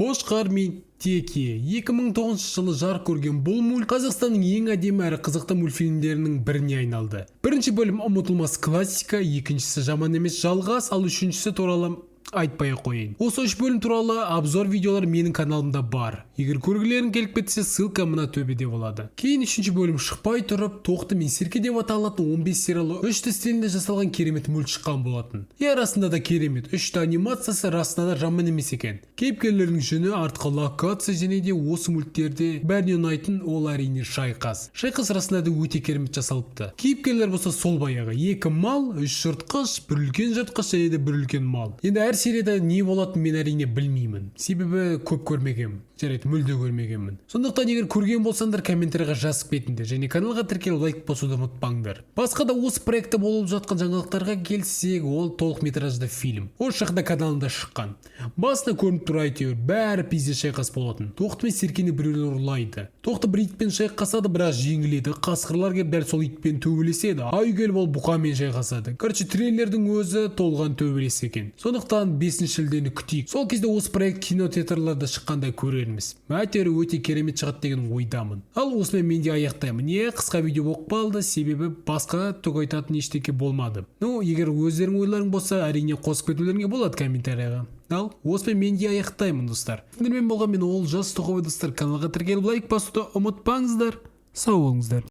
Қошқар мен теке. 2009 жылы жарық көрген бұл мульт Қазақстанның ең әдемі әрі қызықты мультфильмдерінің біріне айналды. Бірінші бөлім ұмытылмас классика, екіншісі жаман емес жалғас, ал үшіншісі туралы айтпай ақ қояйын. Осы үш бөлім туралы обзор видеолар менің каналымда бар. Егер көргілерің келіп кетсе, ссылка мына төбеде болады. Кейін үшінші бөлім шықпай тұрып, Тоқты мен Серке деп аталатын 15 сериялы 3D стилінде жасалған керемет мульт шыққан болатын. Иә, расында да керемет. 3D анимациясы расында да жаман емес екен. Кейіпкерлердің жүні, артқы локация және де осы мульттерде бәріне ұнайтын ол, әрине, шайқас. Шайқас расында да өте керемет жасалыпты. Кейіпкерлер болса сол баяғы: екі мал, үш жыртқыш, бір үлкен жыртқыш және де бір үлкен мал. Енді әр серияда не болатынын мен, әрине, білмеймін. Себебі көп көрмегенмін. Жарайды, мүлде көрмегенмін. Сондықтан егер көрген болсаңдар, комментарийға жазып кетіңдер және каналға тіркеліп, лайк басуды ұмытпаңдар. Басқа да осы проектте болып жатқан жаңалықтарға келсек, ол толық метражды фильм. Осы жақында каналында шыққан. Басына көрініп тұр, әйтеуір, бәрі пиздец шайқас болатын. Тоқты мен Серкені біреулер ұрлайды. Тоқты бір итпен шайқасады, бірақ жеңіледі. Қасқырлар келіп, дәл сол итпен төбелеседі. Аю келіп, ол бұқамен шайқасады. Короче, трейлердің өзі толған төбелес екен. Сондықтан 5 шілдені күтейік. Сол кезде осы проект кинотеатрларда шыққанда көрерміз. Әйтеуір өте керемет шығады деген ойдамын. Ал осымен мен де аяқтаймын. Не қысқа видео болып қалды, себебі басқа түк айтатын ештеңе болмады. Ну, егер өздерің ойларың болса, әрине, қосып кетулеріңе болады комментарийға. Ал осымен мен де аяқтаймын, достар. Сіздермен болған мен, Олжас Тоқыбай, достар. Каналға тіркеліп, лайк басуды ұмытпаңыздар. Сау болыңыздар.